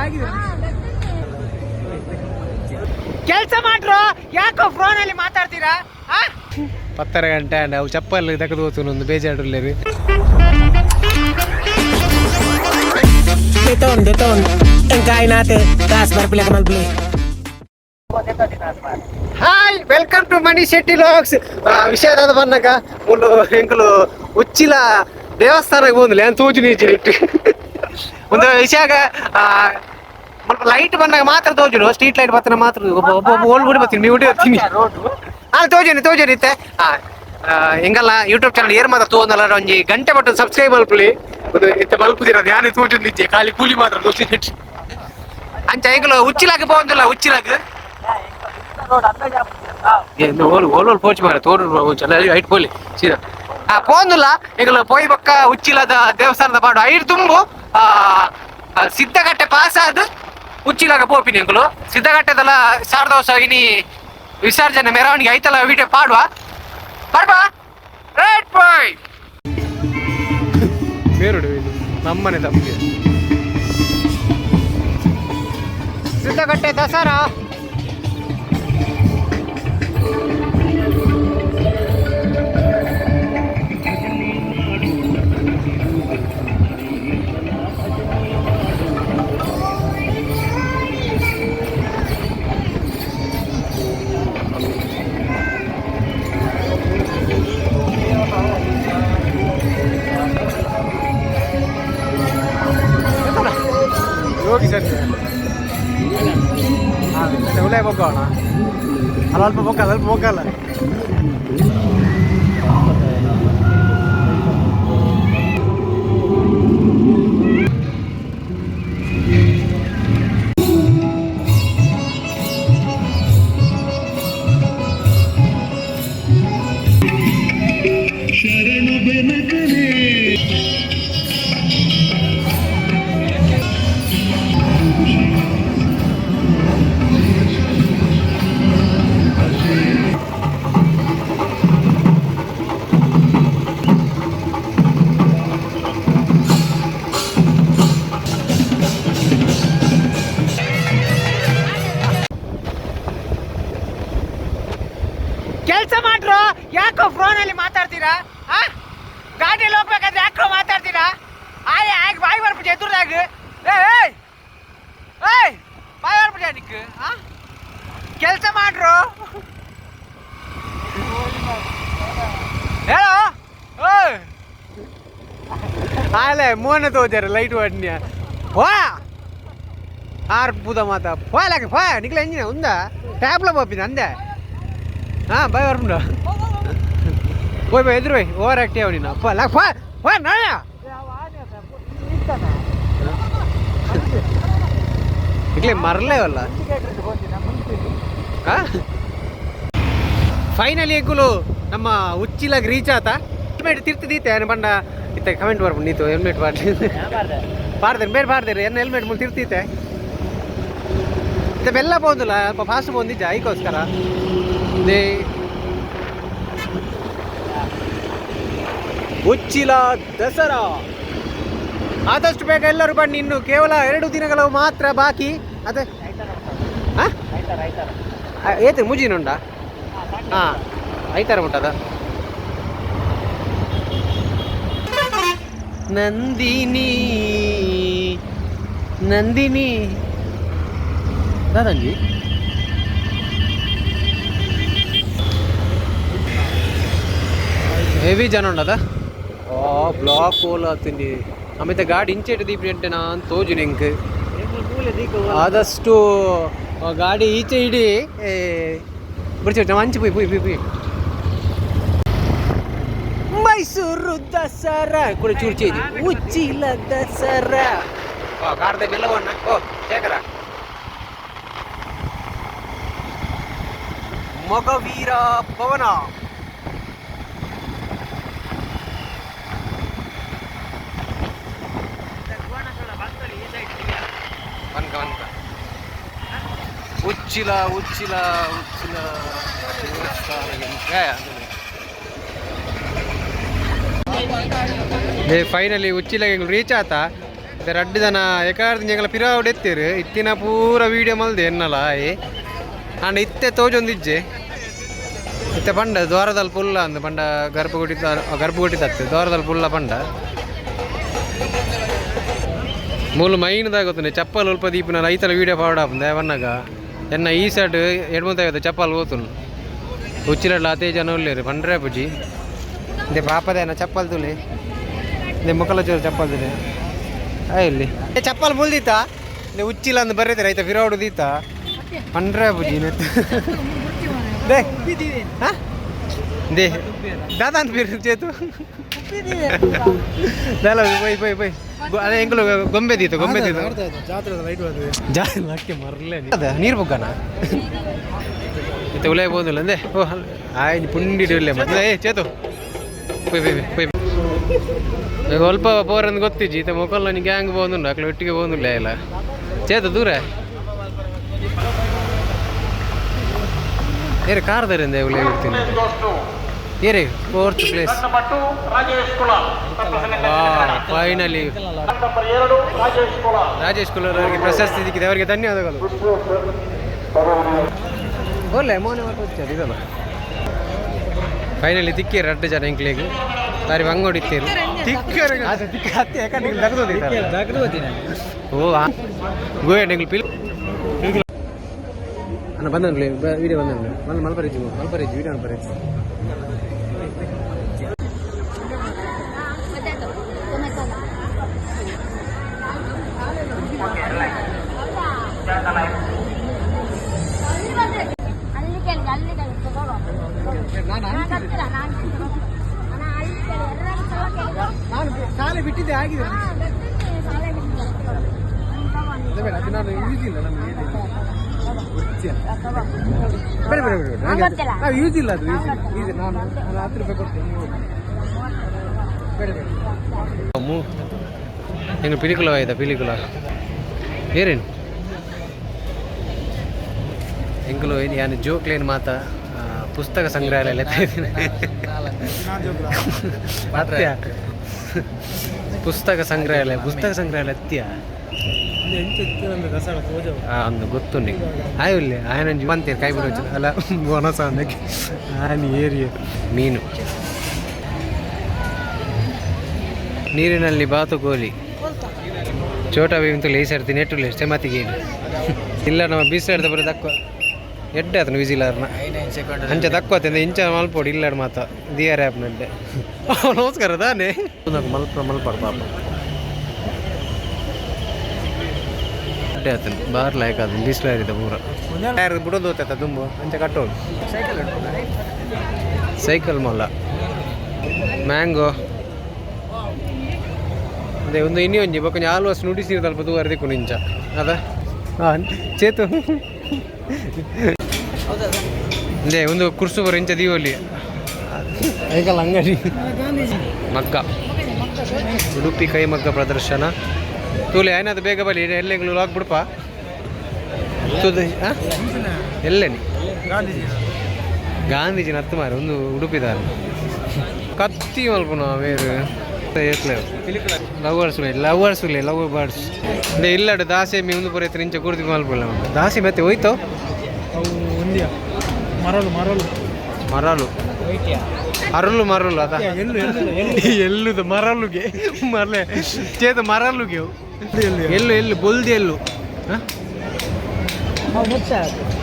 ಆಗಿದೆ. ಕೆಲಸ ಮಾಡ್ರು, ಯಾಕೋ ಫೋನ್ ಅಲ್ಲಿ ಮಾತಾಡ್ತೀರಾ? 10:30 ಗಂಟೆ ಅಂಡ್ ಅವು ಚಪ್ಪಲ್ ತೆಗೆದು ಹೋಗ್ತು ಒಂದು ಬೇಜಾರು. Deton, deton. ಎಂಕಾಯ್ನಾತೆ ಕಾಸ್ ಬರ್ಪಿಲಕ ಮಲ್ಪಲಿ. Hi, welcome to Mani Shetty vlogs. ವಿಷಯದ ಬನ್ನಗ ಮುಳ್ಳು ಎಂಕುಲು ಉಚ್ಚಿಲ ದೇವಸ್ಥಾನಕ್ಕೆ ಬಂದ್ಲೆ ಅಂತ ತೋಜು ನೀಚಿ ಇಟ್ಟು ಒಂದು ವಿಷಯಾಗ. ಸ್ವಲ್ಪ ಲೈಟ್ ಬಂದಾಗ ಮಾತ್ರ ತೋಜುನು, ಸ್ಟ್ರೀಟ್ ಲೈಟ್ ಬರ್ತಾನೆ ಮಾತ್ರ. ಒಬ್ಬ ಒಬ್ಬ ಒಬ್ಬ ಓಲ್ಡ್ ಬಿಡಿ ಬರ್ತೀನಿ, ನೀವು ಬರ್ತೀನಿ. ಹಾ, ತೋಜುನಿ ತೋಜುನಿ ಇತ್ತೆ. ಎಂಗಲ್ಲ ಯೂಟ್ಯೂಬ್ ಚಾನಲ್ ಏರ್ ಮಾತ್ರ ತೋಂದಲ್ಲ, ಒಂಜಿ ಗಂಟೆ ಬಟ್ಟು ಸಬ್ಸ್ಕ್ರೈಬ್ ಮಲ್ಪುಲಿ. ಒಂದು ಇತ್ತೆ ಮಲ್ಪುದಿರ ಧ್ಯಾನ ತೋಜುಂದು ನಿಜ್ಜೆ, ಖಾಲಿ ಕೂಲಿ ಮಾತ್ರ ತೋಜುನಿ. ಅಂಚ ಎಂಕುಲು ಉಚ್ಚಿಲಾಗ ಪೋಂದಿಲ್ಲ, ಉಚ್ಚಿಲಾಗ ಓಲ್ ಓಲ್ ಓಲ್ ಪೋಚ್ ಮಾರ ತೋರು ಚಲ ಐಟ್ ಪೋಲಿ ಸೀದಾ. ಆ ಪೋಂದುಲ್ಲ ಎಂಕುಲು ಪೋಯಿ ಬಕ್ಕ ಉಚ್ಚಿಲದ ದೇವಸ್ಥಾನದ ಪಾಡು ಐರ್ ತುಂಬು. ಆ ಆ, ಸಿದ್ಧಗಟ್ಟೆ ಪಾಸ್ ಆದ್ ಉಚ್ಚಿಲಾಗ ಪೋಪಿನಿ ಎಂಕುಲು. ಸಿದ್ಧಗಟ್ಟೆದಲ್ಲ ಶಾರದೋಸ ಇನಿ ವಿಸರ್ಜನೆ ಮೆರವಣಿಗೆ ಐತಲ್ಲ, ವಿಡಿಯೋ ಪಾಡುವ ಪಾಡುವ. Right bye. ಬೇರುಡು ಇದು ನಮ್ಮನೆ ತಪ್ಪಿಗೆ. ಸಿದ್ಧಗಟ್ಟೆ ದಸರಾ. ಯೋಗಿ ಸರ್ ಉಲೇ ಬೊಕ್ಕೋಣ ಅಲ್ಲ, ಅಲ್ಪ ಬೊಕ್ಕಲ್ಲ, ಅಲ್ಪ ಬೊಕ್ಕಲ್ಲ. ಕೆಲಸ ಮಾಡ್ರು, ಯಾಕೋ ಫೋನ್ ಅಲ್ಲಿ ಮಾತಾಡ್ತೀರಾ? ಆ ಗಾಡಿಯಲ್ಲಿ ಹೋಗ್ಬೇಕಾದ್ರೆ ಯಾಕೋ ಮಾತಾಡ್ತೀರಾ? ಆಯ್ ಆಯ್ ಬಾಯ್ ಬರ್ಬಿಟ್ಟೆ ಎದುರ್ದಾಗ. ಏಯ್ ಏಯ್, ಬಾಯ್ ಬರ್ಬಿಟ್ಟೆ ನಿಕ್. ಆ ಕೆಲಸ ಮಾಡ್ರು ಹೇಳೋ. ಓಯ್ ಆಲೆ ಮೋನ ತೋಜಾರ ಲೈಟ್ ವಾಡ್ನ್ಯ ವಾ ಆರ್ ಪೂದ ಮಾತ ಫಾಯ್ ಫಾಯ್ ನಿಕ್ಲ ಎಂಜಿನ ಉಂದ ಟ್ಯಾಬ್ಲ ಪಾಪಿನ ಅಂದೆ. ಹಾ ಬಾಯ್ ಬರ್ಪುಂಡು. ಹೋಯ್ ಬಾಯ್ ಎದುರು ಬಾಯ್, ಓವರ್ ಆಕ್ಟಿವ್ ನೀನು. ಅಪ್ಪ ಲಾಕ್ ಫಾ ಫಾ ನಾಯ. ಇಕ್ಲೆ ಮರಲೇವಲ್ಲ. ಫೈನಲಿ ಎಂಕುಲು ನಮ್ಮ ಉಚ್ಚಿಲಾಗ ರೀಚ್ ಆತ. ಹೆಲ್ಮೆಟ್ ತಿರ್ತಿದೀತೆ ಪಂಡ ಇತ್ತ ಕಮೆಂಟ್ ಬರ್ಪುಂಡು ನೀತು ಹೆಲ್ಮೆಟ್ ಪಾಡ್ಲಿ ಪಾಡ್ದೇನೆ ಬೇರೆ ಪಾಡ್ದೇನೆ ಎನ್ನ ಹೆಲ್ಮೆಟ್ ಮುಲ್ ತಿರ್ತಿತ್ತೆ. ಇತ್ತೆ ಬೆಲ್ಲ ಪೋಂದಿಲ್ಲ, ಅಲ್ಪ ಫಾಸ್ಟ್ ಪೋಂದಿಜ್ಜ ಐಕೋಸ್ಕರ. They Uchila Dasara ಆದಷ್ಟು ಬೇಗ ಎಲ್ಲರೂ ಬನ್ನಿ. ಇನ್ನು ಕೇವಲ 2 ದಿನಗಳು ಮಾತ್ರ ಬಾಕಿ. ಅದೇ ಹಾಂ ಏತು ಮುಜಿನುಂಡ. ಹಾಂ ಐತಾರ ಉಂಟದ. ನಂದಿನಿ ನಂದಿನಿ ದಾದಂಜಿ ಹೆವಿ ಜನ ಉಂಡದ. ಆ ಬ್ಲಾಕ್ ಹೋಲ್ ಆತೀನಿ. ಆಮೇಲೆ ಗಾಡಿ ಇಂಚೆಟ್ ದೀಪಿ ಅಂಟೆ ನಾನು ತೋಜು ನಿಂಕ್. ಆದಷ್ಟು ಆ ಗಾಡಿ ಈಚೆ ಇಡಿ ಬಿಡ್ಸಿ ಮಂಚು ಪುಯ್ ಪುಯ್ ಪುಯ್ ಪುಯ್. ಮೈಸೂರು ದಸರಾ ಕೂಡ ಚೂರು ಚೇಜ್ ಉಚ್ಚಿಲ ದಸರಾ. ಕಾರ್ದ ನಿಲ್ಲವಣ್ಣ. ಓ ಶೇಖರ ಮೊಗವೀರ ಭವನ. ವನ್ಕ ವನ್ಕ ಉಚ್ಚಿಲ ಉಚ್ಚಿಲ ಉಚ್ಚಿಲ ದೇವಸ್ಥಾನ. ಫೈನಲಿ ಉಚ್ಚಿಲ ರೀಚ್ ಆತ. ರಡ್ಡು ಜನ ಎಕಾರ್ದ ಎಂಗಲ ಪಿರಾವುಡು ಎತ್ತೀರು ಇತ್ತಿನ ಪೂರ ವೀಡಿಯೋ ಮಲ್ದೆ ಎನ್ನಲ ಆಯೆ ಆಂಡ ಇತ್ತೆ ತೋಜೊಂದಿಜ್ಜೆ ಇತ್ತೆ ಪಂಡ ದ್ವಾರದಲ್ಲಿ ಪುಲ್ಲ ಅಂದ್ ಪಂಡ ಗರ್ಭಗುಡಿ ಗರ್ಭಗುಡಿ ತತ್ತು ದ್ವಾರದಲ್ಲಿ ಪುಲ್ಲ ಪಂಡ ಮೂಲು ಮೈನ್ದಾಗೋತನೆ ಚಪ್ಪಲ್ ಉಲ್ಪ ದೀಪಿನ ಐತಲ ವೀಡಿಯೋ ಫಾರ್ವರ್ಡ್ ಆಪುಂದೆ ಬನ್ನಗ ಎನ್ನ ಈ ಸೈಡ್ ಎಡ್ಮುಂತಾಗತ್ತೆ ಚಪ್ಪಲ್ ಹೋತುನು ಉಚ್ಚಿಲಡ್ಲ ಅತೇ ಜನ ಉಲ್ಲೇರು ಪಂಡ್ರೆ ಪುಜಿ ಇಂದೆ ಪಾಪದೇನ ಚಪ್ಪಲ್ ತುಲಿ ಇಂದೆ ಮುಖಲ ಚೂರು ಚಪ್ಪಲ್ ತುಲಿ ಇಲ್ಲಿ ಚಪ್ಪಲ್ ಮುಲ್ದಿತ್ತ ಇಂದೆ ಉಚ್ಚಿಲ ಅಂದ್ ಬರೀತಾರೆ ಐತ ಫಿರೋಡು ದೀತ ಪಂಡ್ರೆ ಪುಜಿ they ಹಾ they ದಾದಾ ಅಂತ ಬೀರು ಚೇತು ದಾಲ ಬೈ ಬೈ ಬೈ ಅದೇ ಎಂಕಲು ಗೊಂಬೆ ದೀತ ಗೊಂಬೆ ದೀತ ಜಾತ್ರೆ ಲೈಟ್ ಬಂದಿದೆ ಜಾಲಕ್ಕೆ ಮರಲೇ ಅದ ನೀರು ಬುಗ್ಗನ ಇತ್ತೆ ಉಲೇ ಬೋದಿಲ್ಲ ಅಂದೆ ಓ ಆಯ್ ಪುಂಡಿ ಇಲ್ಲೇ ಮತ್ತೆ ಏ ಚೇತು ಪೊಯ್ ಪೊಯ್ ಪೊಯ್ ಈಗ ಸ್ವಲ್ಪ ಪೋರಂದು ಗೊತ್ತಿಜ್ಜಿ ಈತ ಮೊಕಲ್ ನನಗೆ ಗ್ಯಾಂಗ್ ಬೋಂದುಂಡು ಅಕ್ಲೆ ಒಟ್ಟಿಗೆ ಬೋಂದುಲ್ಲ ಇಲ್ಲ ಚೇತು ದೂರ ಏರೆ ಕಾರ್ ದರೆ ಉಲೇ ಇಡ್ತೀನಿ ಏರೆ ಫೋರ್ತ್ ಪ್ಲೇಸ್ ಫೈನಲಿ ರಾಜೇಶ್ ಕುಲರ್ ಅವರಿಗೆ ಪ್ರಶಸ್ತಿ ಸಿಕ್ಕಿದೆ ಅವರಿಗೆ ಧನ್ಯವಾದಗಳು. ಒಳ್ಳೆ ಮೋನೆ వచ్చారు ಇದಲ್ಲ ಫೈನಲಿ ತಿಕ್ಕಿ ರಡ್ಡು ಜನ ಎಂಕ್ಲೆಗ್ ಬಾರಿ ಬಂಗೋಡಿತ್ತೀರು ಓ ಗೋಯ್ ಎಂಕ್ಲು ಪಿಲ್ ಅಣ್ಣ ಬಂದನ್ಲೆ ವಿಡಿಯೋ ಬಂದನ್ಲೆ ಮಲ್ ಮಲ್ಪರೇಜಿ ಮಲ್ಪರೇಜಿ ವಿಡಿಯೋ ಮಲ್ಪರೇಜಿ. ಅಲ್ಲಿ ಕೆಳಗೆ ಅಲ್ಲಿ ಕೆಳಗೆ ತಗೋ. ನಾನು ಗೊತ್ತಿಲ್ಲ, ನಾನು ಅಣ್ಣ ಅಲ್ಲಿ ಕೆಳಗೆ ಎಲ್ಲರೂ ತಗೋ ಕೆಳಗೆ. ನಾನು ಶಾಲೆ ಬಿಟ್ಟಿದ್ದೆ ಆಗಿದೆ. ಹಾ, ಗೊತ್ತಿಲ್ಲ, ಶಾಲೆ ಬಿಟ್ಟಿದ್ದೆ. ನೀನ್ ತಗೋ ಅಲ್ಲಿ. ಬೇಡ ಅದು ನಾನು ಯೂಸ್ ಇಲ್ಲ ನಮಗೆ. ತಗೋ. ಬೇಡ ಬೇಡ ಬೇಡ. ನಂಗೆ ಗೊತ್ತಿಲ್ಲ. ನಾವು ಯೂಸ್ ಇಲ್ಲ ಅದು ಯೂಸ್ ಇಲ್ಲ ಯೂಸ್ ಇಲ್ಲ. ನಾನು ನಾನು 10 ರೂಪಾಯಿ ಕೊಡ್ತೇನೆ ನೀವು ಹೋಗಿ. ಬೇಡ ಬೇಡ. ಹೆಂಗೆ ಪಿಲಿಕುಲ ಆಯ್ತಾ ಪಿಲಿಕುಲ ಏರೇನು ಎಂಕುಲು ಯಾನು ಜೋಕ್ಲೇನು ಮಾತ ಪುಸ್ತಕ ಸಂಗ್ರಹಾಲಯ ಎತ್ತಾ ಇದ್ದೀನಿ ಅತ್ಯ ಪುಸ್ತಕ ಸಂಗ್ರಹಾಲಯ ಪುಸ್ತಕ ಸಂಗ್ರಹಾಲಯ ಅತ್ಯ ಅಂದು ಗೊತ್ತು ನಿಂಗೆ ಆಯುಲ್ಲೆ ಆಯನ ಬಂತೇನೆ ಕೈ ಬಿಡೋಚು ಅಲ್ಲ ಒನಸ ಅಂದಕ್ಕೆ ಆನಿ ಏರಿಯ ಮೀನು ನೀರಿನಲ್ಲಿ ಬಾತುಕೋಳಿ ಚೋಟ ಬೇವಿಂತಲೇ ಈ ಸರ್ತಿ ನೆಟ್ಟುಲೆ ಸೆಮತಿಗೆ ಇಲ್ಲ ನಮ್ಮ ಬೀಸಾಡ್ದ ಬರೋ ದಕ್ಕ ಎಡ್ಡೆ ಆತನು ವಿಸಿಲಾರ್ನ ಅಂಚ ತಕ್ಕು ಆತಂದ ಇಂಚ ಮಲ್ಪೋಡು ಇಲ್ಲಾಡ್ ಮಾತ ದಿಯಾರ್ ಆ್ಯಪ್ ನಡ್ಡೆ. ನಮಸ್ಕಾರ ತಾನೆ ಮಲ್ಪ ಮಲ್ಪಾಡು ಪಾಪ ಎಡ್ಡೆ ಆತನು ಬಾರ್ ಲಾಯಕ್ ಆತನು ಬಿಸಿಲಾರಿದ ಪೂರ ಯಾರು ಬಿಡೋದು ಹೋಗ್ತೈತ ದುಂಬು ಅಂಚ ಕಟ್ಟೋದು ಸೈಕಲ್ ಮೊಲ್ಲ ಮ್ಯಾಂಗೋ ಅದೇ ಒಂದು ಇನ್ನಿ ಒಂಜಿ ಬೊಕ್ಕ ಒಂಜಿ ಆಲ್ವಾಸ್ ನುಡಿಸಿದ ಅಲ್ಪ ದೂರ ದಿಕ್ಕು ನಿಂಚ ಅದ ಹಾಂ ಚೇತು ಅದೇ ಒಂದು ಕುರ್ಸು ಬರೋ ಇಂಚ ದೀವಲ್ಲಿ ಐಕಲ್ ಅಂಗಡಿ ಮಗ್ಗ ಉಡುಪಿ ಕೈಮಗ್ಗ ಪ್ರದರ್ಶನ ತೂಲೆ ಏನಾದ್ರು ಬೇಗ ಬಲಿ ಎಲ್ಲೆಂಗ್ಳು ಲಾಕ್ ಬಿಡ್ಪ ತೂದು ಎಲ್ಲೇನಿ ಗಾಂಧೀಜಿನ ಹತ್ತು ಮಾರು ಒಂದು ಉಡುಪಿದಾರ ಕತ್ತಿ ಮಲ್ಪುನ ಬೇರೆ ಲವರ್ಸ್ ಲವರ್ಸ್ ಲವ್ ಬರ್ಡ್ಸ್ ಅದೇ ಇಲ್ಲಡು ದಾಸೆ ಮೀ ಒಂದು ಪೂರ ಇಂಚ ಕೂರ್ತಿ ಮಲ್ಪುಲ್ಲ ದಾಸೆ ಮತ್ತೆ ಹೋಯ್ತು. ಅವು ಒಂದಿಯ ಮರಳು ಮರಳು ಮರಳು ಅರಳು ಮರಳು ಅದ ಎಳ್ಳು ಎಳ್ಳು ಎಲ್ಲುದು ಮರಳುಗೆ ಮರಳೆ ಚೇತ ಮರಳುಗೆ ಅವು. ಎಳ್ಳು ಎಳ್ಳು ಬೊಲ್ದು ಎಳ್ಳು ಹ?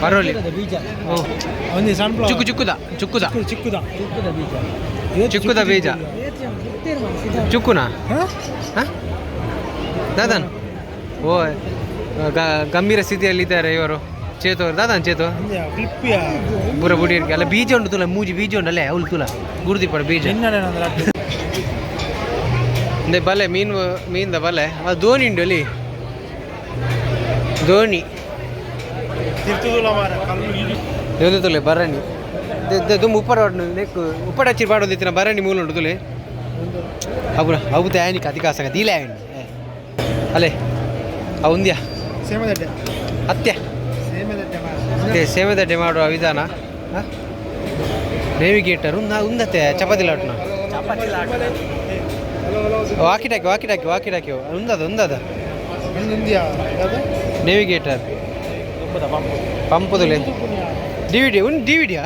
ಅರಳಿ ಬೀಜ ಓ ಒಂದು ಸಣ್ಣ ಚಿಕ್ಕು ಚಿಕ್ಕುದ ಚಿಕ್ಕುದ ಚಿಕ್ಕುದ ಚಿಕ್ಕುದ ಬೀಜ ಚಿಕ್ಕುದ ಬೀಜ ಚುಕ್ಕುನಾ ಹ? ದಾದನ್ ಓ ಗಂಭೀರ ಸ್ಥಿತಿಯಲ್ಲಿದ್ದಾರೆ ಇವರು ಚೇತು ಅವರು ದಾದನ್ ಚೇತು ಪೂರ ಬುಡಿ ಅಲ್ಲ ಬೀಜ ಉಂಟು ತುಲ ಮೂಜಿ ಬೀಜ ಉಂಟು ಅಲ್ಲೇ ಅವಳು ತುಲ ಗುರುದಿಪ್ಪಡ ಬೀಜ ಅಂದೆ ಬಲೆ ಮೀನು ಮೀನ್ದ ಬಲೆ ಅದು ದೋಣಿ ಉಂಟು ಅಲ್ಲಿ ದೋಣಿ ಇದು ತುಲೆ ಭರಣಿ ದುಂಬು ಉಪ್ಪಡ ನೆಕ್ಕು ಉಪ್ಪಡ ಹಚ್ಚಿ ಪಾಡೋದಿತ್ತಿನ ಭರಣಿ ಮೂಲ ಉಂಟು ತುಲೆ ಅವು ಅವು ತಯಾನಿಕ ಅಧಿಕಾಸಕ ದೀಲೆ ಅಲ್ಲೇ ಅವು ಒಂದ್ಯಾ ಸೇಮದಡ್ಡೆ ಅತ್ಯ ಸೇಮದಡ್ಡೆ ಅದೇ ಸೇಮದಡ್ಡೆ ಮಾಡುವ ವಿಧಾನ ನೇವಿಗೇಟರ್ ಉಂದ ಉಂದತ್ತೆ ಚಪಾತಿ ಲಾಟ್ನ Walkie talkie walkie talkie walkie talkie ಉಂದದ ಉಂದದ ನೇವಿಗೇಟರ್ ಪಂಪುದುಲೆ ಡಿವಿಡಿ ಉಂದು ಡಿವಿಡಿಯಾ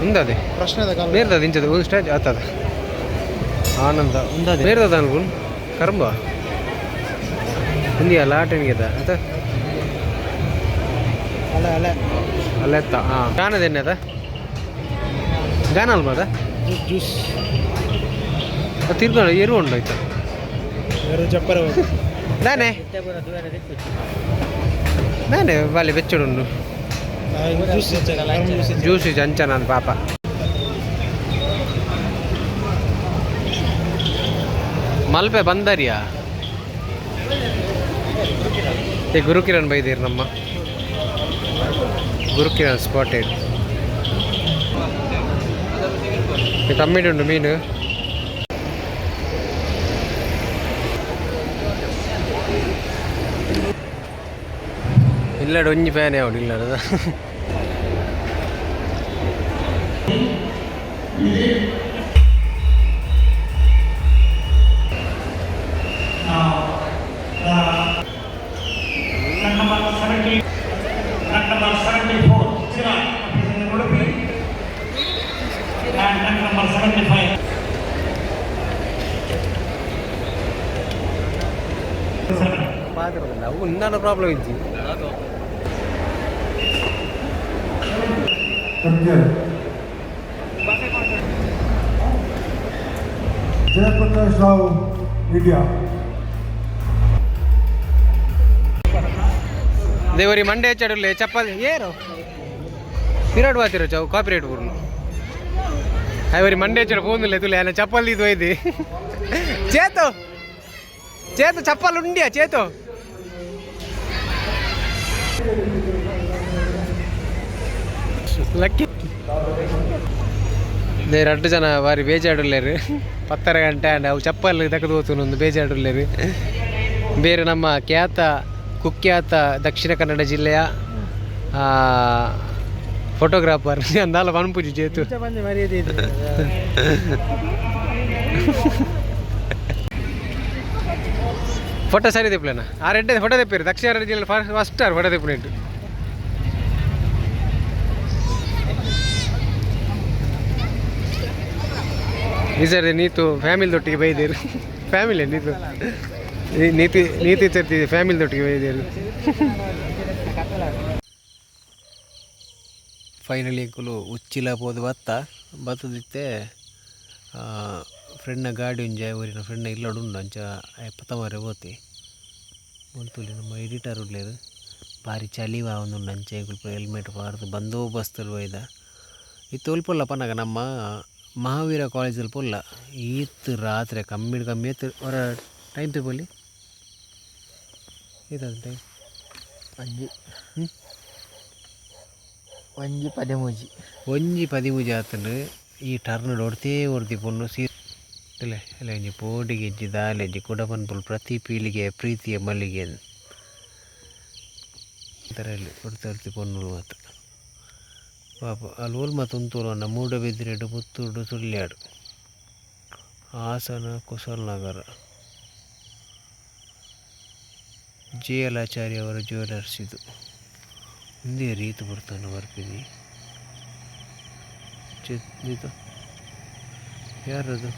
ಉಂದದೆ ಬೇರೆದ ಇಂಚದ ಒಂದು ಸ್ಟ್ಯಾಚ್ ಆತದ ಆನಂದ ಉಂದದೆ ಬೇರೆದ ಅನ್ಕುಲ್ ಕರಂಬ ಉಂದಿಯ ಲಾಟನಿಗೆದ ಆತ ಅಲ್ಲೆತ್ತ ಹಾಂ ಗಾನದ ಎಣ್ಣೆದ ಗಾನ ಅಲ್ಬದ ಜ್ಯೂಸ್ ತಿರ್ಗೋಣ ಎರು ಉಂಡು ಆಯ್ತಾ ದಾನೆ ದಾನೆ ಬಾಲಿ ಬೆಚ್ಚಡುಂಡು ಜ್ಯೂಸ್ ಅಂಚ ನಾನು ಪಾಪ ಮಲ್ಪೆ ಬಂದರಿಯಾ ಏ ಗುರುಕಿರಣ್ ಬೈದಿರ್ ನಮ್ಮ ಗುರುಕಿರಣ್ ಸ್ಪಾಟೆಡ್ ಕಮ್ಮಿಡುಂಡು ಮೀನು ಇಲ್ಲಡ ಒಂಜಿ fan ಯಾವಡು ಇಲ್ಲಡ Number 70, number 74, Chirag, representing Udupi, and number 75. ಅವು ಉಂದಾನ ಪ್ರಾಬ್ಲಮ್ ಇಜ್ಜಿ Jayaprakash Rao India. ದೇವರಿ ಮಂಡೆ ಚಡುಲೆ ಚಪ್ಪಲ್ ಏರು ವಿರಾಟ್ ಬಾತಿರೋ ಚೌ ಕಾಪಿರೇಟ್ ಪೂರ್ಣ ಐವರಿ ಮಂಡೆ ಚಡು ಫೋನ್ ತುಲೆ ಅಲ್ಲ ಚಪ್ಪಲ್ ಇದು ಒಯ್ದು ಚೇತು ಚೇತು ಚಪ್ಪಲ್ ಉಂಡಿಯಾ ಚೇತು ಲಕ್ಕಿ they ರಡ್ಡು ಜನ ಬಾರಿ ಬೇಜಾಡುಲ್ಲೇರು ಪತ್ತರ ಗಂಟೆ ಅಂಡ್ ಅವು ಚಪ್ಪಲ್ ದಕ್ಕದು ಹೋತುನೊಂದು ಬೇಜಾಡುಲ್ಲೇರು. ಬೇರೆ ನಮ್ಮ ಖ್ಯಾತ ಕುಖ್ಯಾತ ದಕ್ಷಿಣ ಕನ್ನಡ ಜಿಲ್ಲೆಯ ಫೋಟೋಗ್ರಾಫರ್ ಅಂದಾಲ ಪನ್ಪುಜಿ ಚೇತು. ಫೋಟೋ ಸರಿ ತೆಪ್ಪಲೇನ ಆ ರೆಡ್ಡೆ ಫೋಟೋ ತೆಪ್ಪಿರು ದಕ್ಷಿಣ ಕನ್ನಡ ಜಿಲ್ಲೆ ಫಸ್ಟ್ ಆರ್ ಫೋಟೋ ತೆಪ್ಪುನೆಟ್ಟು. ಈ ಸರಿ ನೀತು ಫ್ಯಾಮಿಲಿ ದೊಟ್ಟಿಗೆ ಬೈದೇರು ಫ್ಯಾಮಿಲಿ ನೀತು ನೀತಿ ನೀತಿ ಚರ್ತಿ ಫ್ಯಾಮಿಲಿ ದೊಟ್ಟಿಗೆ ಬೈದೇರು. ಫೈನಲಿ ಎಂಕುಲು ಉಚ್ಚಿಲ ಪೋದು ಬತ್ತ ಬತ್ತದಿತ್ತೆ ಫ್ರೆಂಡ್ನ ಗಾಡಿ ಒಂಜಿ ಊರಿನ ಫ್ರೆಂಡ್ನ ಇಲ್ಲಡ್ ಉಂಡು ಅಂಚ ಪತ್ತಮಾರೆ ಪೋತಿ ಮುಲ್ತುಲಿ ನಮ್ಮ ಎಡಿಟರ್ ಉಲ್ಲೆರ್ ಬಾರಿ ಚಳಿ ಆವೊಂದುಂಡು ಅಂಚ ಎಂಕುಲು ಪೂರ ಹೆಲ್ಮೆಟ್ ಪಾಡ್ದ್ ಬಂದೋಬಸ್ತ್ ಒಯ್ದ ಇತ್ತೆ ಒಲ್ಪುಲ್ಲ ಪನ್ನಗ ನಮ್ಮ ಮಹಾವೀರ ಕಾಲೇಜಲ್ಲಿ ಪೊಲ್ಲ ಈತ್ ರಾತ್ರಿ ಕಮ್ಮಿಡ್ ಕಮ್ಮಿ ಏತ್ ಒರ ಟೈಮ್ ತಗೊಳ್ಳಿ ಏತಾದ ಟೈಮ್? ಒಂಜಿ ಒಂಜಿ ಪದಿಮೂಜಿ. ಒಂಜಿ ಪದಿಮೂಜಿ ಆತುಂಡು. ಈ ಟರ್ನ್ ಒಡ್ತೇ ಒರ್ತಿ ಪೊಣ್ಣು ಸೀ ಇಲ್ಲ ಇಲ್ಲ ಒಂಜಿ ಪೋಡಿಗೆ ಇಜ್ಜಿ ದಾಲೆ ಇಜ್ಜಿ ಕುಡ ಪನ್ಪುಲು ಪ್ರತಿ ಪೀಳಿಗೆ ಪ್ರೀತಿಯ ಮಲ್ಲಿಗೆ ತರಲ್ಲಿ ಒಡ್ತೆ ಒರ್ತಿ ಪೊಣ್ಣುಲು ಮಾತ್ರ ಪಾಪ ಅಲ್ಲಿ ಓಲ್ ಮಾತ ಉಂತುಲು ಮೂಡಬಿದಿರೆಡು ಪುತ್ತೂರು ಸುಳ್ಯಾಡು ಹಾಸನ ಕುಶಾಲನಗರ ಜೆ ಎಲ್ ಆಚಾರ್ಯ ಅವರ ಜ್ಯುವೆಲರ್ಸ್ ಇದು ಒಂದೇ ರೀತಿ ಬರ್ತಾನೆ ಬರ್ಪಿನಿ ಇದು ಯಾರದು?